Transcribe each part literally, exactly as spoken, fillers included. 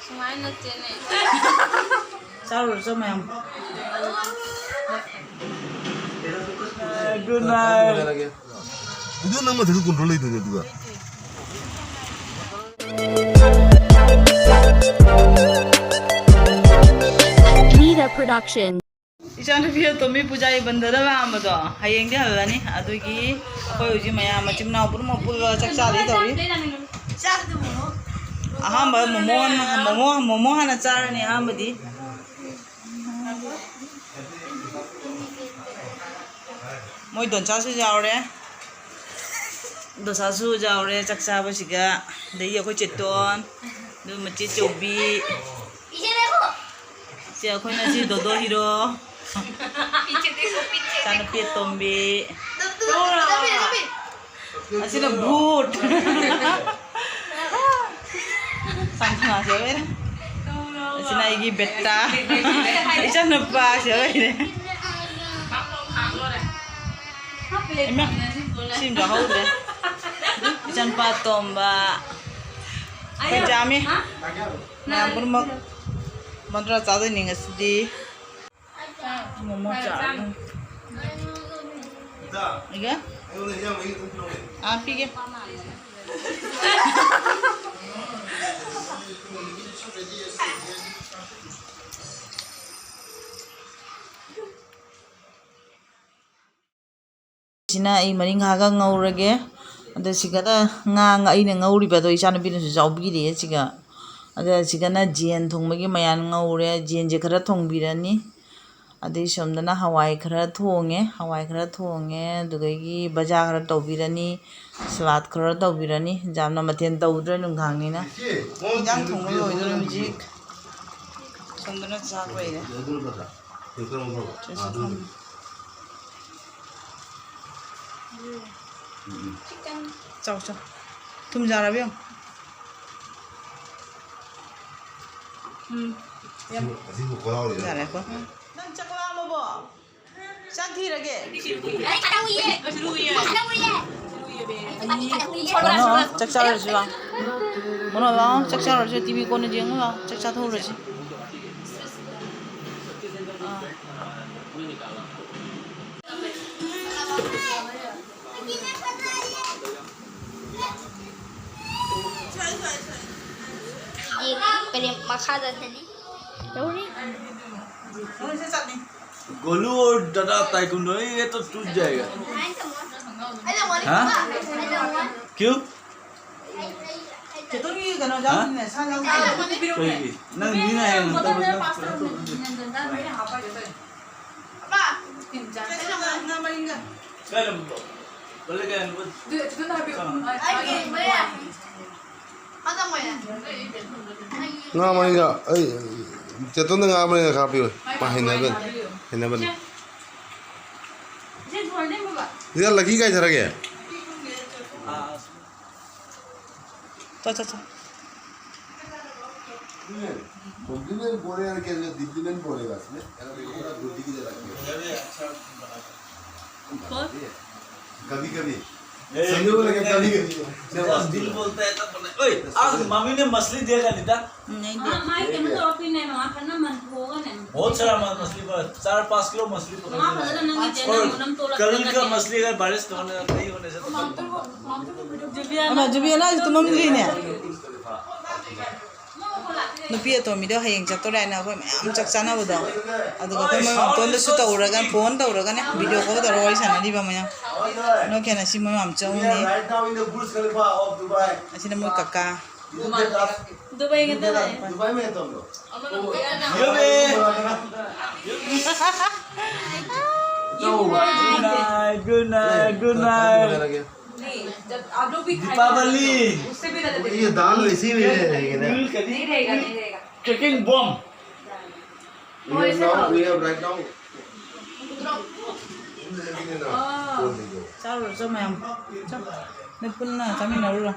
ꯁꯨꯃꯥꯏꯅ ꯅꯠꯇꯦꯅꯦ꯫ ꯆꯥꯔꯨꯔꯣ, ꯆꯥ ꯃꯌꯥꯝ꯫ Good night. ꯑꯗꯨ ꯅꯪ ꯃꯊꯛꯇ control ꯂꯩꯇ꯭ꯔꯗꯤ ꯑꯗꯨꯒ꯫ Nida Production. ꯏꯆꯥꯅꯨꯄꯤ ꯑꯇꯣꯝꯕꯤ ꯄꯨꯖꯥ ꯏꯕꯟꯗꯗ ꯂꯥꯛꯑꯝꯕꯗꯣ ꯍꯌꯦꯡꯗꯤ ꯍꯜꯂꯅꯤ꯫ ꯑꯗꯨꯒꯤ ꯑꯩꯈꯣꯏ ꯍꯧꯖꯤꯛ ꯃꯌꯥꯝ ꯃꯆꯤꯟ ꯃꯅꯥꯎ ꯄꯨꯝꯅꯃꯛ ꯄꯨꯜꯂꯒ ꯆꯥꯛ ꯆꯥꯗꯣꯏ ꯇꯧꯔꯤ꯫ ꯑꯍꯥꯟꯕ ꯃꯣꯃꯣ ꯍꯥꯟꯅ, ꯃꯣꯃꯣ, ꯃꯣꯃꯣ ꯍꯥꯟꯅ ꯆꯥꯔꯅꯤ ꯑꯍꯥꯟꯕꯗꯤ꯫ ꯃꯣꯏ ꯗꯣꯟꯆꯥꯁꯨ ꯌꯥꯎꯔꯦ, ꯗꯣꯟꯆꯥꯁꯨ ꯌꯥꯎꯔꯦ ꯆꯥꯛ ꯆꯥꯕꯁꯤꯒ꯫ ꯑꯗꯒꯤ ꯑꯩꯈꯣꯏ ꯆꯦꯇꯣꯟ, ꯑꯗꯨ ꯃꯆꯦ ꯆꯧꯕꯤ, ꯁꯤ ꯑꯩꯈꯣꯏꯅ ꯁꯤ ꯗꯣꯗꯣ ꯍꯤꯔꯣ, ꯏꯆꯥꯅꯨꯄꯤ ꯑꯇꯣꯝꯕꯤ, ꯑꯁꯤꯅ ꯚꯨꯠ꯫ ꯁꯥꯟꯇꯅꯥꯁꯦ ꯑꯣꯏꯔꯦ꯫ ꯑꯁꯤꯅ ꯑꯩꯒꯤ ꯕꯦꯇꯥ, ꯏꯆꯥꯅꯨꯄꯥꯁꯦ ꯑꯣꯏꯔꯦ꯫ ꯏꯃꯥ, ꯁꯤꯃꯗ ꯍꯧꯗ꯭ꯔꯦ꯫ ꯏꯆꯥꯅꯨꯄꯥ ꯑꯇꯣꯝꯕ꯫ ꯑꯩꯈꯣꯏ ꯌꯥꯝꯃꯤ꯫ ꯃꯌꯥꯝ ꯄꯨꯝꯅꯃꯛ ꯃꯟꯇ꯭ꯔꯥ ꯆꯥꯗꯣꯏꯅꯤ ꯉꯁꯤꯗꯤ꯫ ꯃꯣꯃꯣ ꯆꯥꯔꯅꯤ꯫ ꯏꯒꯦ? ꯑꯥ, ꯄꯤꯒꯦ꯫ ꯁꯤꯅ ꯑꯩ ꯃꯔꯤꯡꯈꯥꯒ ꯉꯧꯔꯒꯦ꯫ ꯑꯗ ꯁꯤꯒꯅ ꯉꯥ, ꯑꯩꯅ ꯉꯧꯔꯤꯕ ꯑꯗꯣ ꯏꯆꯥꯅꯨꯄꯤꯅꯁꯨ ꯌꯥꯎꯕꯤꯔꯦ ꯁꯤꯒ꯫ ꯑꯗ ꯁꯤꯒꯅ ꯌꯦꯟ ꯊꯣꯡꯕꯒꯤ ꯃꯌꯥꯟ ꯉꯧꯔꯦ꯫ ꯌꯦꯟꯁꯦ ꯈꯔ ꯊꯣꯡꯕꯤꯔꯅꯤ꯫ ꯑꯗꯩ ꯁꯣꯝꯗꯅ ꯍꯋꯥꯏ ꯈꯔ ꯊꯣꯡꯉꯦ, ꯍꯋꯥꯏ ꯈꯔ ꯊꯣꯡꯉꯦ, ꯑꯗꯨꯗꯒꯤ ꯕꯖꯥ ꯈꯔ ꯇꯧꯕꯤꯔꯅꯤ, ꯁꯂꯥꯗ ꯈꯔ ꯇꯧꯕꯤꯔꯅꯤ꯫ ꯌꯥꯝꯅ ꯃꯊꯦꯜ ꯇꯧꯗ꯭ꯔꯦ ꯅꯨꯡꯗꯥꯡꯅꯤꯅ꯫ ꯏꯟꯖꯥꯡ ꯊꯣꯡꯕ ꯂꯣꯏꯗꯣꯔꯦ ꯍꯧꯖꯤꯛ꯫ ꯁꯣꯝꯗꯅ ꯆꯥꯛ ꯂꯩꯔꯦ꯫ ꯆꯦꯁꯨ ꯊꯝꯃꯦ꯫ ꯆꯥꯎ, ꯆꯥꯎ꯫ ꯊꯨꯝ ꯌꯥꯔꯕ ꯌꯦꯡꯉꯨ꯫ ꯎꯝ꯫ ꯑꯁꯤꯕꯨ ꯈꯣꯏꯔꯥꯎꯔꯤꯔꯣ? ꯌꯥꯔꯦꯀꯣ꯫ ꯅꯪ ꯆꯥꯛ ꯂꯥꯝꯃꯕꯣ? ꯆꯥꯛ ꯊꯤꯔꯒꯦ? ꯑꯩ ꯈꯔ ꯎꯏꯌꯦ꯫ ꯈꯔ ꯎꯏꯌꯦ꯫ ꯃꯣꯅꯣ, ꯆꯥꯛ ꯆꯥꯔꯁꯤ ꯂꯥꯎ꯫ ꯃꯣꯅꯣ ꯂꯥꯎ, ꯆꯥꯛ ꯆꯥꯔꯁꯤ꯫ ꯇꯤꯚꯤ ꯀꯣꯟꯅ ꯌꯦꯡꯉꯨ ꯂꯥꯎ꯫ ꯆꯥꯛ ꯆꯥꯊꯣꯛꯎꯔꯁꯤ꯫ ꯑꯥ꯫ ꯁꯤꯗꯤ ꯀꯔꯤ ꯃꯈꯥꯗ ꯊꯝꯃꯤ? ꯌꯧꯔꯤ꯫ गोलू और दादा ताइकुंडो, ये तो टूट जाएगा। हाँ? क्यों? हाँ? ꯀꯩꯒꯤ? ꯅꯪ ꯃꯤꯅ ꯍꯌꯦꯡ ꯅꯪ ꯇꯧꯔꯣ, ꯅꯪ ꯀꯩꯅꯣ ꯇꯧꯔꯣ꯫ ꯀꯥꯏ ꯂꯝꯗꯣ? ꯄꯜꯂꯦ ꯀꯥꯏ ꯂꯝꯗꯣ? ꯉꯥ ꯃꯔꯤꯒ, ꯑꯩ, ꯆꯦꯇꯣꯟꯗ ꯉꯥ ꯃꯔꯤꯒ ꯈꯥꯛꯄꯤꯌꯨ꯫ ꯃꯥ ꯍꯩꯅꯕꯅꯤ, ꯍꯩꯅꯕꯅꯤ꯫ ꯁꯤꯗ ꯂꯛꯀꯤ ꯀꯥꯏꯊꯔꯒꯦ? ꯆꯣ, ꯆꯣ, ꯆꯣ꯫ कॉम्प्लीमेंट बोलेगा क्या, जो डिप्लीमेंट बोलेगा इसमें? यार, देखो, पूरा गुड्डी की जगह पे। कौन? कभी-कभी। ए, संजय बोला क्या, कभी-कभी। जब हम दिल बोलता है, तब बोलता है। ओए, आज मम्मी ने मछली दिया क्या, नीता? नहीं हाँ, दिया। माई के मतलब अभी नहीं, वहाँ पर ना मन होगा नहीं। बहुत सारा माल मछली पड़ा, चार पाँच किलो मछली पकड़ लिया। और कल का मछली अगर बारिश होने, नहीं होने से तो ꯑꯃ, ꯖꯨꯕꯤꯌꯥꯅ ꯇꯨꯝꯃꯝꯗ꯭ꯔꯤꯅꯦ꯫ ꯅꯨꯄꯤ ꯑꯇꯣꯝꯕꯤꯗꯣ ꯍꯌꯦꯡ ꯆꯠꯇꯣꯔꯦ ꯍꯥꯏꯅ ꯑꯩꯈꯣꯏ ꯃꯌꯥꯝ ꯆꯥꯛ ꯆꯥꯅꯕꯗꯣ, ꯑꯗꯨꯒ ꯑꯩꯈꯣꯏ ꯃꯣꯏ ꯃꯥꯝꯇꯣꯟꯗꯁꯨ ꯇꯧꯔꯒ, ꯐꯣꯟ ꯇꯧꯔꯒꯅꯦ, ꯚꯤꯗꯤꯑꯣ ꯀꯣꯜ ꯇꯧꯔꯒ ꯋꯥꯔꯤ ꯁꯥꯟꯅꯔꯤꯕ ꯃꯌꯥꯝ꯫ ꯅꯣꯏ ꯀꯩꯅꯣ ꯁꯤ ꯃꯣꯏ ꯃꯥꯝꯆꯧꯅꯦ꯫ ꯑꯁꯤꯅ ꯃꯣꯏ ꯀꯀꯥ꯫ दुबई में तो है। दुबई में है तो हम लोग। ये बे। Good night, good night, good night। नहीं, जब आप लोग भी खाएंगे ना, दीपावली। उससे भी ज्यादा ये दाल वैसे ही नहीं रहेगा ना। नहीं रहेगा, नहीं रहेगा। Cooking bomb। We have now, we have right now ꯆꯥꯔꯨꯔꯣ, ꯆꯥꯔꯨꯔꯣ, ꯆꯥꯔꯨꯔꯣ, ꯃꯌꯥꯝ꯫ ꯆꯥ-, ꯅꯣꯏ ꯄꯨꯟꯅ ꯆꯥꯃꯤꯟꯅꯔꯨꯔꯣ꯫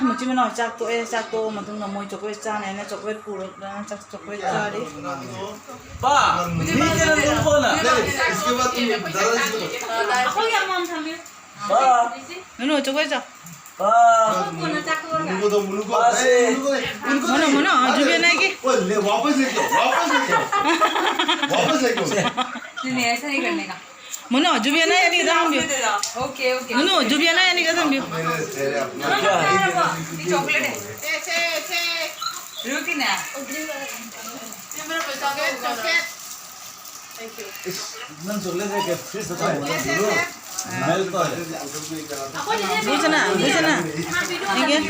ꯃꯆꯤꯟ ꯃꯅꯥꯎ ꯆꯥꯛ ꯇꯣꯛꯑꯦ, ꯆꯥꯛ ꯇꯣꯛꯑ ꯃꯇꯨꯡꯗ ꯃꯣꯏ ꯆꯣꯀ꯭ꯂꯦꯠ ꯆꯥꯅꯤ ꯍꯥꯏꯅ ꯆꯣꯀ꯭ꯂꯦꯠ ꯄꯨꯔꯛꯇꯅ ꯆꯥꯛ, ꯆꯣꯀ꯭ꯂꯦꯠ ꯆꯥꯔꯤ꯫ ꯄꯥ, ꯃꯤ ꯀꯌꯥ ꯂꯨꯝꯕꯅ? इसके बाद तुम दादाजी को ꯑꯩꯈꯣꯏ ꯌꯥꯝ ꯌꯥꯝ ꯊꯝꯃꯦ꯫ ꯅꯨꯅꯨ, ꯆꯨꯀꯣꯏ ꯆꯣ꯫ ꯃꯨꯅꯨꯀꯣ ꯗꯣ, ꯃꯨꯅꯨꯀꯣ꯫ ꯃꯨꯅꯨ, ꯃꯨꯅꯨ, ꯍꯧꯖꯤꯛ ꯌꯦꯟꯅꯒꯦ꯫ ꯋꯥꯄꯁ ꯂꯩꯀꯣ, ꯋꯥꯄꯁ ꯂꯩꯀꯣ꯫ ꯋꯥꯄꯁ ꯂꯩꯀꯣ꯫ ꯅꯨꯅꯨ, ꯍꯧꯖꯤꯛ ꯌꯦꯟꯅꯒꯦ, ꯑꯅꯤ ꯈꯛꯇ ꯍꯥꯞꯄꯤꯌꯨ꯫ ꯅꯨꯅꯨ, ꯍꯧꯖꯤꯛ ꯌꯦꯟꯅꯒꯦ, ꯑꯅꯤ ꯈꯛꯇ ꯍꯥꯞꯄꯤꯌꯨ꯫ ꯅꯪ ꯆꯣꯀ꯭ꯂꯦꯠ ꯀꯩ ꯀꯩ ꯐ꯭ꯔꯤꯖꯇ ꯊꯝꯃꯣ, ꯅꯪ ꯆꯣꯀ꯭ꯂꯦꯠ ꯃꯦꯜ ꯇꯧꯔꯦ꯫ ꯕꯨꯁꯅꯥ, ꯕꯨꯁꯅꯥ꯫ ꯌꯦꯡꯒꯦ꯫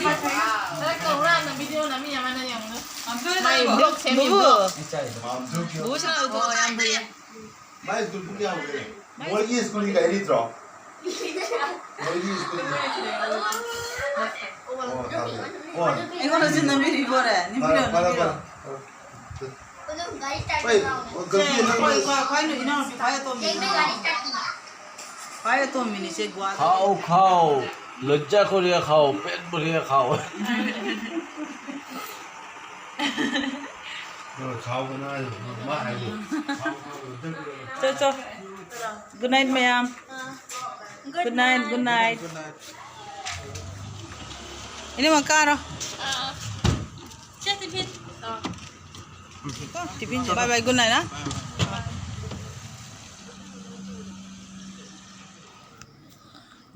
ꯕꯨꯕꯨ꯫ ꯕꯨꯕꯨꯁꯅꯥ꯫ ꯃꯥꯏ ꯁ꯭ꯀꯨꯜ ꯄꯨꯡ ꯀꯌꯥ ꯍꯧꯒꯦ? ꯃꯣꯏꯒꯤ ꯁ꯭ꯀꯨꯜꯒꯤ ꯒꯥꯔꯤ ꯂꯩꯇ꯭ꯔꯣ? ꯃꯣꯏꯒꯤ ꯁ꯭ꯀꯨꯜꯒꯤ꯫ ꯑꯣ, ꯇꯥꯗꯦ꯫ ꯑꯣ꯫ ꯑꯩꯉꯣꯟꯗꯁꯨ ꯅꯝꯕꯤꯔꯤꯕꯣꯔꯦ? ꯐꯔꯦ, ꯅꯝꯕꯤꯔꯣ, ꯐꯔꯦ, ꯅꯝꯕꯤꯔꯣ꯫ ꯐꯔꯦ꯫ ꯍꯣꯏ, ꯒꯥꯔꯤ ꯁ꯭ꯇꯥꯔꯠ ꯍꯣꯏ, ꯇꯧꯔꯣ꯫ ꯒꯥꯔꯤ ꯁꯦ, ꯅꯪ ꯑꯩꯈꯣꯏ, ꯑꯩꯈꯣꯏ, ꯑꯩꯈꯣꯏ ꯏꯅꯥꯎꯅꯨꯄꯤ ꯈ꯭ꯋꯥꯏ ꯑꯇꯣꯝꯕꯤꯅꯤ꯫ ꯒꯥꯔꯤ ꯁ꯭ꯇꯥꯔꯠ ꯇꯧꯔꯣ꯫ ꯈ꯭ꯋꯥꯏ ꯑꯇꯣꯝꯕꯤꯅꯤ ꯁꯦ ꯒꯨꯍꯥꯗ꯫ ꯈꯥꯎ, ꯈꯥꯎ꯫ ꯂꯣꯏꯖ ꯈꯣꯔꯤꯌꯥ ꯈꯥꯎ, ꯄꯦꯠ ꯈꯣꯔꯤꯌꯥ ꯈꯥꯎ꯫ ꯅꯪ ꯈꯥꯎ ꯀꯅꯥ ꯍꯥꯏꯅꯣ? ꯃꯥ ꯍꯥꯏꯗꯣ꯫ ꯆꯣ, ꯆꯣ꯫ Good night, ꯃꯌꯥꯝ꯫ Good night, good night꯫ ꯏꯅꯝꯃ ꯀꯥꯔꯣ꯫ ꯁꯦ, ꯇꯤꯐꯤꯟ꯫ ꯀꯣ, ꯇꯤꯐꯤꯟꯁꯦ꯫ Bye bye, good night, ꯍꯥ?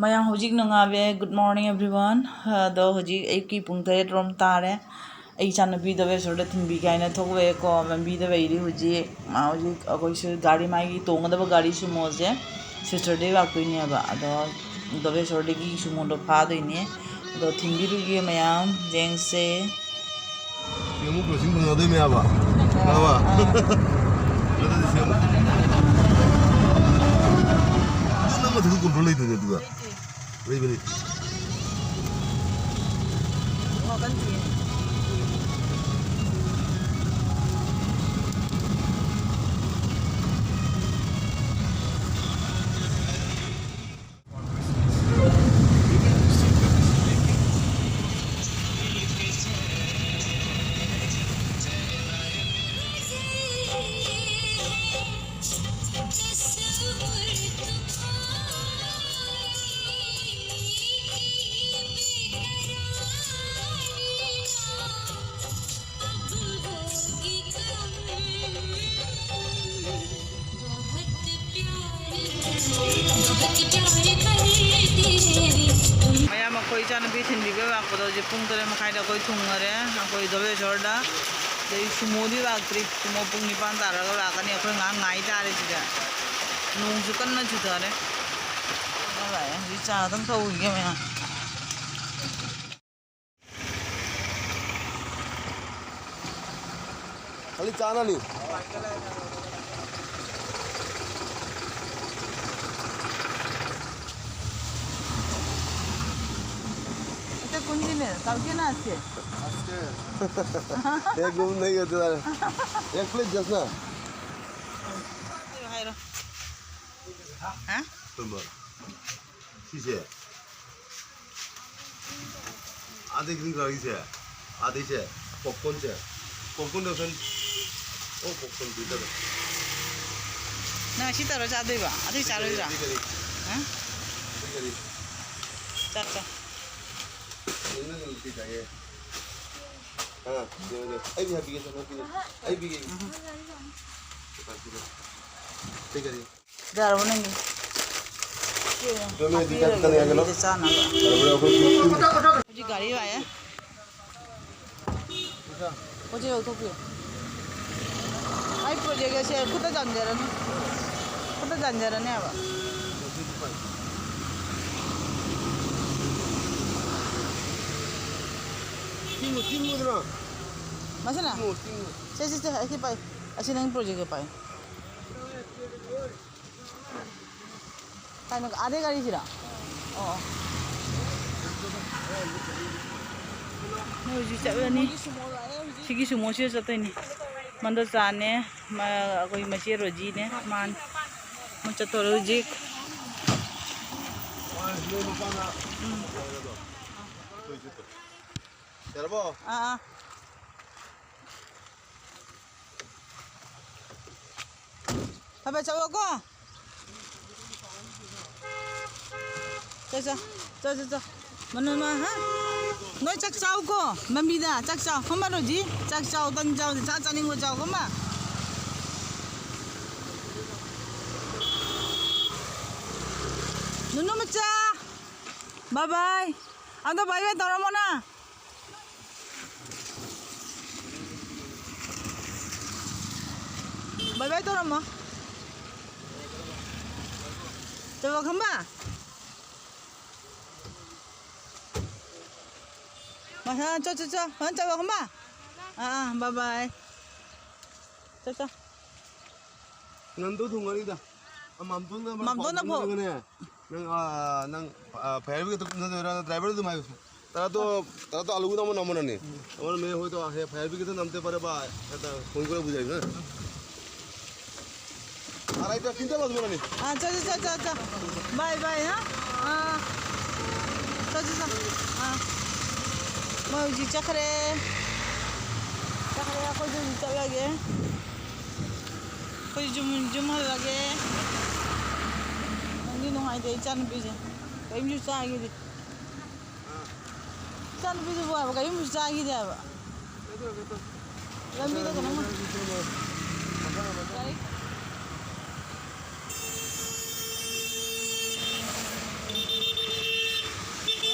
ꯃꯌꯥꯝ ꯍꯧꯖꯤꯛ ꯅꯣꯡꯉꯥꯜꯂꯦ꯫ Good morning, everyone꯫ ꯑꯗꯣ ꯍꯧꯖꯤꯛ ꯑꯌꯨꯛꯀꯤ ꯄꯨꯡ ꯇꯔꯦꯠ ꯔꯣꯝ ꯇꯥꯔꯦ꯫ ꯑꯩ ꯏꯆꯥꯅꯨꯄꯤ ꯗꯕꯦꯁꯣꯔꯗ ꯊꯤꯟꯕꯤꯒꯦ ꯍꯥꯏꯅ ꯊꯣꯛꯂꯛꯑꯦꯀꯣ꯫ ꯂꯝꯕꯤꯗ ꯂꯩꯔꯤ ꯍꯧꯖꯤꯛ꯫ ꯃꯥ ꯍꯧꯖꯤꯛ ꯑꯩꯈꯣꯏꯁꯨ ꯒꯥꯔꯤ, ꯃꯥꯒꯤ ꯇꯣꯡꯒꯗꯕ ꯒꯥꯔꯤ ꯁꯨꯃꯣꯁꯦ ꯁꯤꯁꯇꯔꯗꯩ ꯂꯥꯛꯇꯣꯏꯅꯦꯕ꯫ ꯑꯗꯣ ꯗꯕꯦꯁꯣꯔꯗꯒꯤ ꯁꯨꯃꯣꯗꯣ ꯐꯥꯗꯣꯏꯅꯦ꯫ ꯑꯗꯣ ꯊꯤꯟꯕꯤꯔꯨꯒꯦ ꯃꯌꯥꯝ ꯌꯦꯡꯁꯦ꯫ ꯁꯤ ꯑꯃꯨꯛ ꯀ꯭ꯔꯣꯁꯤꯡ ꯐꯪꯅꯗꯣꯏꯅꯦꯕ꯫ ꯈꯪꯉꯕ? ꯑꯥ꯫ ꯑꯗꯨꯗꯤ ꯁꯤ ꯑꯃꯨꯛ꯫ ꯑꯗꯨ ꯅꯪ ꯃꯊꯛꯇ ꯀꯣꯟꯇ꯭ꯔꯣꯜ ꯂꯩꯇꯣꯏꯅꯦ ꯑꯗꯨꯒ꯫ ꯂꯩꯕꯅꯤ꯫ ꯃꯌꯥꯝ, ꯑꯩꯈꯣꯏ ꯏꯆꯥꯅꯨꯄꯤ ꯊꯤꯟꯕꯤꯕ ꯂꯥꯛꯄꯗꯣ ꯍꯧꯖꯤꯛ ꯄꯨꯡ ꯇꯔꯦꯠ ꯃꯈꯥꯏꯗ ꯑꯩꯈꯣꯏ ꯊꯨꯡꯉꯔꯦ꯫ ꯑꯩꯈꯣꯏ ꯙꯣꯂꯦꯁꯣꯔꯗ꯫ ꯑꯗꯩ ꯁꯨꯃꯣꯗꯤ ꯂꯥꯛꯇ꯭ꯔꯤ꯫ ꯁꯨꯃꯣ ꯄꯨꯡ ꯅꯤꯄꯥꯟ ꯇꯥꯔꯒ ꯂꯥꯛꯀꯅꯤ꯫ ꯑꯩꯈꯣꯏ ꯉꯥꯏꯍꯥꯛ ꯉꯥꯏ ꯇꯥꯔꯦ ꯁꯤꯗ꯫ ꯅꯣꯡꯁꯨ ꯀꯟꯅ ꯆꯨꯊꯔꯦ꯫ ꯂꯥꯛꯑꯦ꯫ ꯍꯧꯖꯤꯛ ꯆꯥ ꯑꯗꯨꯝ ꯊꯛꯎꯈꯤꯒꯦ ꯃꯌꯥꯝ꯫ खाली चाना नहीं। अच्छा, कुंजी ने, तब के ना आते? एक घूम नहीं होते सारे। एक प्लेट जसना। हाँ? तुम बोल। ꯁꯤꯁꯦ꯫ ꯑꯗꯩ green colourꯒꯤꯁꯦ꯫ ꯑꯗꯩꯁꯦ꯫ Popcornꯁꯦ꯫ Popcorn ꯗꯣ ꯁꯟ-, ꯑꯣ, popcorn ꯄꯤꯗꯕ꯫ ꯅꯪ ꯁꯤ ꯇꯧꯔ ꯆꯥꯗꯣꯏꯕ? ꯑꯇꯩ ꯆꯥꯔꯣꯏꯗ꯭ꯔꯥ? ꯁꯤ ꯀꯔꯤ? ꯍꯥ? ꯁꯤ ꯀꯔꯤ? ꯆꯥꯛ ꯆꯥ꯫ ꯅꯪꯅ ꯁꯤ ꯆꯥꯏꯌꯦ꯫ ꯑꯥ, ꯌꯦꯡꯉꯣ, ꯌꯦꯡꯉꯣ꯫ ꯑꯩ ꯄꯤꯒꯦ, ꯁꯦ, ꯅꯪ ꯄꯤꯒꯦ꯫ ꯑꯩ ꯄꯤꯒꯦ꯫ ꯎꯝ꯫ ꯁꯤ ꯀꯔꯤ? ꯌꯥꯔꯕꯣ ꯅꯪꯒꯤ? ꯒꯥꯔꯤ ꯂꯥꯛꯑꯦ꯫ ꯍꯧꯖꯤꯛ ꯒꯥꯔꯤ ꯂꯥꯛꯑꯦ꯫ ꯄꯣꯠ ꯆꯩ ꯂꯧꯊꯣꯛꯄꯤꯌꯨ꯫ ꯑꯩ project ꯑꯁꯦ ꯈꯨꯠꯇ ꯆꯟꯖꯔꯅꯤ꯫ ꯈꯨꯠꯇ ꯆꯟꯖꯔꯅꯦꯕ꯫ ꯃꯁꯤꯅ? ꯁꯦ, ꯁꯦ, ꯁꯦ, ꯑꯩ ꯁꯤ ꯄꯥꯏ꯫ ꯑꯁꯤ ꯅꯪ projectꯇ ꯄꯥꯏ꯫ ꯀꯥꯏꯅꯣ, ꯑꯥꯗꯩ ꯒꯥꯔꯤꯁꯤꯔꯣ? ꯑꯣ, ꯑꯣ꯫ ꯃꯣꯏ ꯍꯧꯖꯤꯛ ꯆꯠꯂꯅꯤ꯫ ꯁꯤꯒꯤ ꯁꯨꯃꯣꯁꯤꯗ ꯆꯠꯇꯣꯏꯅꯤ꯫ ꯃꯟꯗꯣꯆꯥꯅꯦ, ꯃ-, ꯑꯩꯈꯣꯏ ꯃꯆꯦ ꯔꯣꯖꯤꯅꯦ, ꯃꯥꯅꯦ꯫ ꯃꯣꯏ ꯆꯠꯇꯣꯔꯦ ꯍꯧꯖꯤꯛ꯫ ꯎꯝ꯫ ꯌꯥꯔꯕꯣ? ꯑꯥ, ꯑꯥ꯫ ꯐꯕ ꯆꯠꯂꯣꯀꯣ꯫ ꯆꯠ, ꯆꯠ, ꯆꯠ, ꯆꯠ, ꯆꯠ꯫ ꯃꯅꯝ ꯃꯍꯥ꯫ ꯅꯣꯏ ꯆꯥꯛ ꯆꯥꯎꯀꯣ꯫ ꯂꯝꯕꯤꯗ ꯆꯥꯛ ꯆꯥꯎ꯫ ꯈꯣꯝꯕ ꯔꯣꯖꯤ, ꯆꯥꯛ ꯆꯥꯎ, ꯇꯟ ꯆꯥꯎ, ꯆꯥ ꯆꯥꯅꯤꯡꯕ ꯆꯥꯎ, ꯈꯣꯝꯕ꯫ ꯅꯨꯅꯨ ꯃꯆꯥ, bye bye. ꯑꯗꯣ bye bye ꯇꯧꯔꯝꯃꯣ ꯅꯪ. Bye bye ꯇꯧꯔꯝꯃꯣ. ꯆꯠꯂꯣ ꯈꯝꯕ. ꯃꯁꯥ ꯆꯣ, ꯆꯣ, ꯆꯣ. ꯐꯖꯅ ꯆꯠꯂꯣ ꯈꯝꯕ. ꯑꯥ, ꯑꯥ, bye bye. ꯆꯣ, ꯆꯣ. ꯅꯟꯗꯨ ꯊꯨꯡꯒꯅꯤꯗ꯫ ꯑ, ꯃꯥꯝꯇꯣꯟꯗ ꯑꯃ ꯃꯥꯝꯇꯣꯟꯗ ꯄꯥꯎ ꯐꯥꯎ꯫ ꯐꯥꯎꯅꯔꯒꯅꯦ꯫ ꯅꯪ, ꯑ, ꯅꯪ, ꯑ, fire brigade ꯇ ꯀꯨꯝꯊꯗꯣꯏꯔꯥ? Driver ꯗꯨ ꯑꯗꯨꯝ ꯍꯥꯏꯌꯨ꯫ তারা তো, তারা তো আলুগুলো আমার নামও নেই। আমার মেয়ে হয়তো আহে, fire brigade ত নামতে পারে বা এটা ফোন করে বুঝাইবে না। আড়াইটা, তিনটা বাজবে না নি? ꯑꯥ, ꯆꯠ, ꯆꯠ, ꯆꯠ, ꯆꯠ, ꯆꯠ꯫ Bye bye, ꯍꯥ? ꯑꯥ꯫ ꯆꯠ, ꯆꯠ, ꯆꯠ꯫ ꯑꯥ꯫ ꯃꯣꯏ ꯍꯧꯖꯤꯛ ꯆꯠꯈ꯭ꯔꯦ꯫ ꯆꯠꯈ꯭ꯔꯦ, ꯑꯩꯈꯣꯏꯁꯨ ꯍꯧꯖꯤꯛ ꯆꯠꯂꯒꯦ꯫ ꯑꯩꯈꯣꯏ ꯌꯨꯝ, ꯌꯨꯝ ꯍꯜꯂꯒꯦ꯫ ꯅꯨꯡꯗꯤ ꯅꯨꯡꯉꯥꯏꯇꯦ ꯏꯆꯥꯅꯨꯄꯤꯁꯦ꯫ ꯀꯔꯤꯝꯁꯨ ꯆꯥꯈꯤꯗꯦ꯫ ꯏꯆꯥꯅꯨꯄꯤꯗꯨꯕꯨ ꯍꯥꯏꯕ ꯀꯔꯤꯝꯁꯨ ꯆꯥꯈꯤꯗꯦ ꯍꯥꯏꯕ꯫ ꯂꯝꯕꯤꯗ ꯀꯩꯅꯣꯝ ꯒꯥꯔꯤ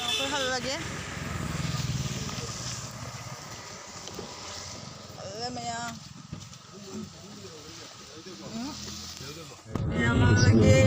ꯑꯩꯈꯣꯏ ꯍꯜꯂꯒꯦ꯫ ꯍꯜꯂꯦ ꯃꯌꯥꯝ꯫ ꯎꯝ꯫ ꯃꯌꯥꯝ ꯍꯜꯂꯒꯦ꯫